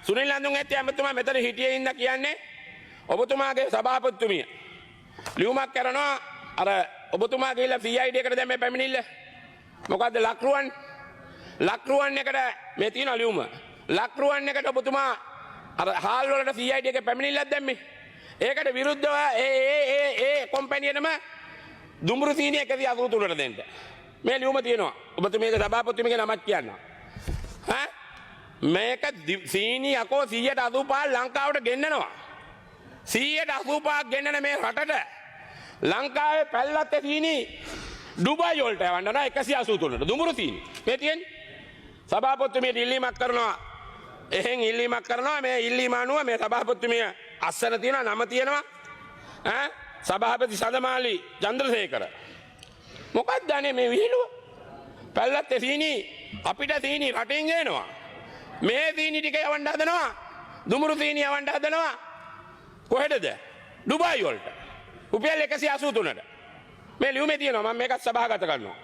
සුනිල් හඳුන්ඇත්ති ඇමතුමා මෙතන හිටියේ ඉන්න කියන්නේ ඔබතුමාගේ සභාපතිතුමිය ලියුමක් කරනවා. අර ඔබතුමා ගිහිල්ලා CID එකට දැන් මේ පැමිණිල්ල, මොකද්ද, ලක්රුවන් ලක්රුවන් එකට, මේ තියෙන ලියුම, ලක්රුවන් එකට ඔබතුමා අර හාල් වලට CID එකේ පැමිණිල්ලක් දැම්මේ. ඒකට විරුද්ධව ඒ ඒ ඒ ඒ කොම්පැනියටම දුඹුරු සීනි 183ට දෙන්න. මේ ලියුම තියෙනවා. ඔබතුමියගේ සභාපතිතුමියගේ නමක් කියන්න. ඈ, මේක සීනි යකෝ 185 ලංකාවට ගෙන්නනවා. 185ක් ගෙන්නන මේ රටට ලංකාවේ පැල්ලත්තේ සීනි ඩුබායි වලට යවන්න යනවා 183ට දුඹුරු සීනි. මේ තියෙන්නේ. සභාපතිතුමියට ඉල්ලීමක් කරනවා. එහෙන් ඉල්ලීමක් කරනවා. මේ ඉල්ලීම අනුව මේ සභාපතිතුමිය අස්සන තියෙනවා, නම තියෙනවා. ඈ, සභාපති සඳමාලි චන්ද්‍රසේකර. මොකක්ද අනේ මේ විහිළුව? පැල්ලත්තේ සීනි, අපිට සීනි රටින් ගේනවා. මේ සීනි ටික යවන්න හදනවා. දුමුරු සීනි යවන්න හදනවා. කොහෙටද? ඩුබායි වලට. රුපියල් 183ට. මේ ලියුමේ තියෙනවා. මම මේකත් සභාගත කරනවා.